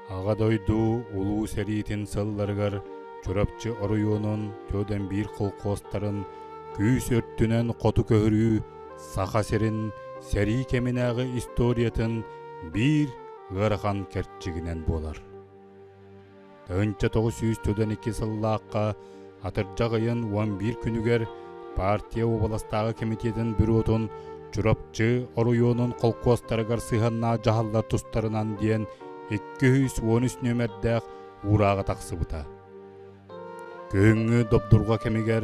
Аҕа дойду Улуу сэриитин сылларыгар Чурапчы оройуонун Тёдэн биир холкуостарын күүс өртүнэн хоту көһөрүү Саха сирин сэрии кэминээҕи историятын биир ыарахан кэрчигинэн буолар. 1992 сыллаахха атырдьах ыйын 11 күнүгэр партия уобаластааҕы комитетын бюротун Чурапчы оройуонун холкуостарыгар сыһыаннаах дьаһаллар тустарынан диэн 213 нүөмэрдээх уурааҕа тахсыбыта. Күһүҥҥү добдурҕа кэмигэр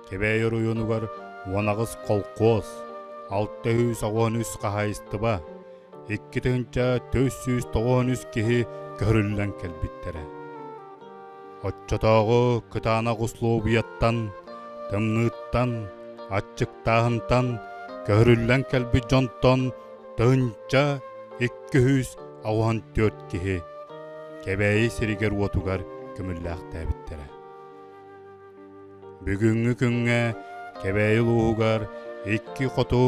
Кэбээйи оройуонугар 18 холкуос, 683 хаһаайыстыба, 2493 киһи көһөрүллэн кэлбиттэрэ. Оччотооҕу кытаанах услуобуйаттан, тымныыттан, аччыктааһынтан көһөрүллэн кэлбит дьонтон 1284 киһи Кэбээйи сиригэр-уотугар көмүллээхтээбиттэрэ. Бүгүҥҥү күҥҥэ Кэбээйи улууһугар икки хоту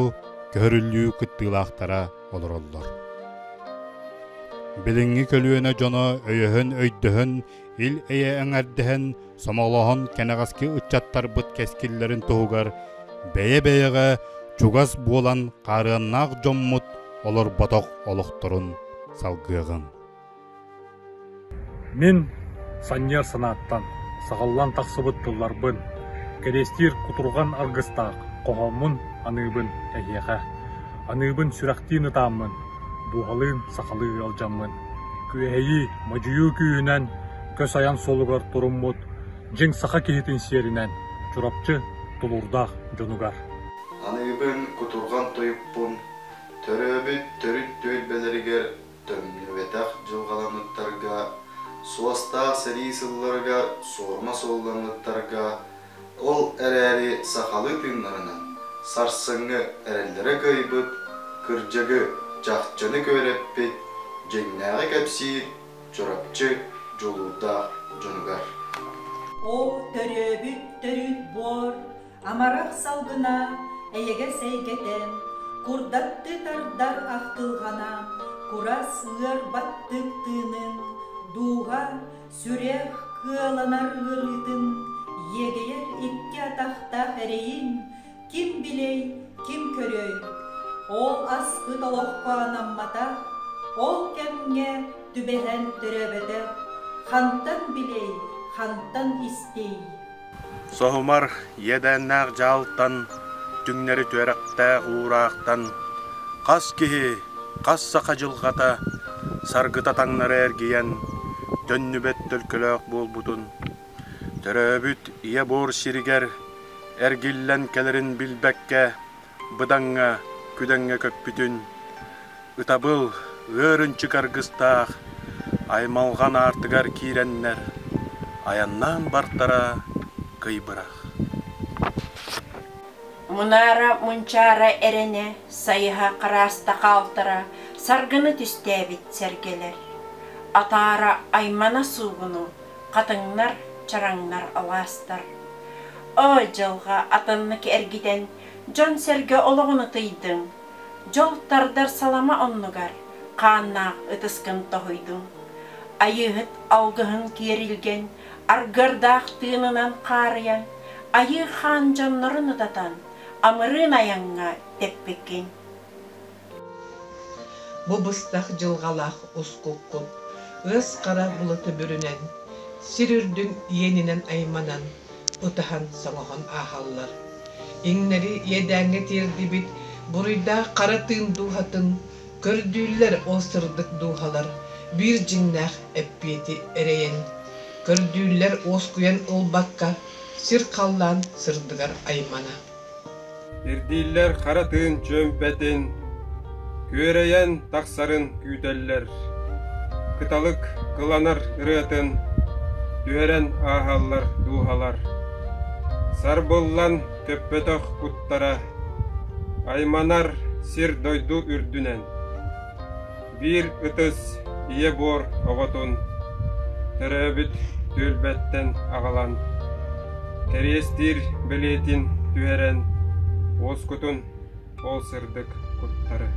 көһөрүллүү кыттыылаахтара олороллор. Билиҥҥи көлүөнэ дьоно өйөһөн-өйдөһөн, ил-эйэ эҥэрдэһэн, сомоҕолоһон кэнэҕэски ыччаттарбыт кэскиллэрин туһугар бэйэ-бэйэҕэ чугас буолан хаарыаннаах дьоммут олорботох олохторун салгыаҕыҥ. Мин санньыар санааттан саҕыллан тахсыбыт тылларбын кэриэстиир кутурҕан аргыстаах хоһооммун аныыбын эһиэхэ. Аныыбын сүрэхтиин ытааммын, дууһалыын сахалыы ыалдьаммын. Күөһэйии, модьуйуу күүһүнэн көс айан суолугар туруммут дьиҥ саха киһитин сиэринэн Чурапчы тулуурдаах дьонугар. Аныыбын кутурҕан тойукпун төрөөбүт төрүт түөлбэлэригэр Төннүбэтэх дьылҕаламмыттарга, суостаах сэрии сылларыгар суорума суолламмыттарга, ол эрээри сахалыы тыыннарынан сарсыҥҥы эрэллэрэ кыайбыт, кырдьыгы, чахчыны күөрэппит, дьиҥнээҕи кэпсиир Чурапчы дьулуурдаах дьонугар. Оо, төрөөбүт төрүт буор Амарах салгына эйэгэс эйгэтэ, курдаттыы тардар ахтылҕана, курас ыар баттык тыынын, дууһа, сүрэх кыаланар ыарыытын, иэгэйэр икки атахтаах эрэйин ким билэй, ким көрөй? Ол аспыт олоххо анамматах, ол кэмҥэ түбэһэн төрөөбөтөх, хантан билэй, хантан истий? Соһумар иэдээннээх дьаалтан, түҥнэри түөрэхтээх уураахтан хас киһи, хас саха дьылҕата саргыта таҥнары эргийэн, төннүбэт төлкөлөөх буолбутун, төрөөбүт ийэ буор сиригэр эргиллэн кэлэрин билбэккэ быдаҥҥа, күдэҥҥэ көппүтүн, ытабыл ыар ынчык аргыстаах аймалҕан аартыгар киирэннэр, айаннаан бартара кый бырах. Мунаара мунчаара эрэнэ, сайыһа харааста хаалтара, саргыны түстээбит сэргэлэр. Атаара аймана суугуну, хатыҥнар, чараҥнар алаастар. Оо, дьылҕа атыннык эргитэн, дьон-сэргэ олоҕун ытыйдыҥ, дьол тардар салама оннугар хааннаах ытыскын тоһуйдуҥ. Айыыһыт алгыһын киэрилгэн, аргыардаах тыынынан хаарыйан, айыы хаан дьоннорун ытатан, амырыын айаҥҥа тэппиккин. Бу быстах дьылҕалаах ускуккут ыас хара былыты бүрүнэн, сир үрдүн иэнинэн айманан, ытаһан-соҥоһон ааһаллар. Иҥнэри иэдээҥҥэ тиэрдибит буруйдаах хара тыын дууһатын көрдүүллэр ол сырдык дууһалар биир дьиҥнээх эппиэти эрэйэн, көрдүүллэр уоскуйан ылбакка сир-халлаан сырдыгар аймана. Ирдииллэр хара тыын чүөмпэтин, күөрэйэн тахсарын күүтэллэр, кыталык кыланар ырыатын түһэрэн ааһаллар дууһалар. Сарбыллан көппөтөх куттара айманар сир-дойду үрдүнэн. Биир ытыс ийэ буор оҕотун төрөөбүт түөлбэттэн аҕалан, кэриэстиир бэлиэтин түһэрэн, уоскутун ол сырдык куттары.